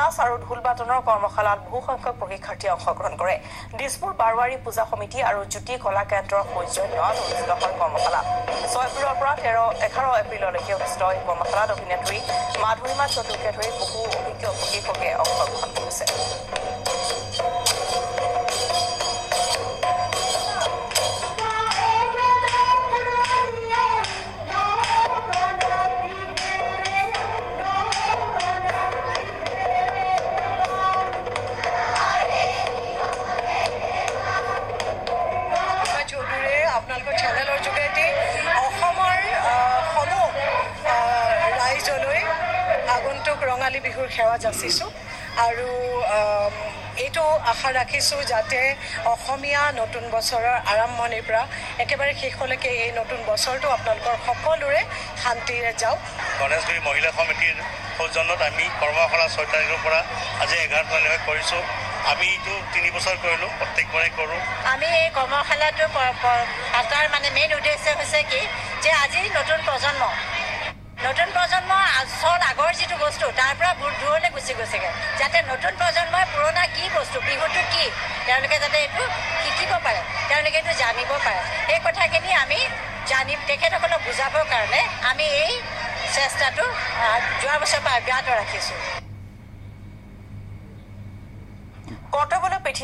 নাচ আৰু ঢোল বাদনৰ কৰ্মশালাত বহুসংখ্যক প্ৰশিক্ষাৰ্থীয়ে অংশগ্ৰহণ কৰে। দিছপুৰ বাৰোৱাৰী পূজা সমিতি আৰু জ্যোতি কলা কেন্দ্ৰৰ সৌজন্যত অনুষ্ঠিত হয় কৰ্মশালা। 6 এপ্ৰিলৰ পৰা 11 এপ্ৰিললৈকে অনুষ্ঠিত এই কৰ্মশালাত অভিনেত্ৰী মাধুৰিমা চৌধুৰীকে ধৰি বহু অভিজ্ঞ প্ৰশিক্ষকে অংশগ্ৰহণ কৰিছে। আপোনালোকৰ চেনেলৰ যোগেদি অসমৰ সমূহ ৰাইজলৈ আগন্তুক ৰঙালী বিহুৰ সেৱা যাচিছোঁ আৰু এইটো আশা ৰাখিছোঁ যাতে অসমীয়া নতুন বছৰৰ আৰম্ভণিৰ পৰা একেবাৰে শেষলৈকে এই নতুন বছৰটো আপোনালোকৰ সকলোৰে শান্তিৰে যাওক। গণেশগুৰি মহিলা সমিতিৰ সৌজন্যত আমি কৰ্মশালা 6 তাৰিখৰ পৰা আজি 11 তাৰিখলৈ কৰিছোঁ। আমি এইটো 3 বছৰ কৰিলোঁ, প্ৰত্যেকবাৰে কৰোঁ। আমি এই কৰ্মশালাটো পাতাৰ মানে মেইন উদ্দেশ্য হৈছে কি যে আজি নতুন প্ৰজন্ম আচল আগৰ যিটো বস্তু তাৰ পৰা দূৰলৈ গুচি গৈছেগৈ, যাতে নতুন প্ৰজন্মই পুৰণা কি বস্তু, বিহুটো কি, তেওঁলোকে যাতে এইটো শিকিব পাৰে, তেওঁলোকে এইটো জানিব পাৰে। সেই কথাখিনি আমি জানি তেখেতসকলক বুজাবৰ কাৰণে আমি এই চেষ্টাটো যোৱা বছৰৰ পৰা অব্যাহত ৰাখিছোঁ। কৰ্তব্যলৈ পৃথিৱী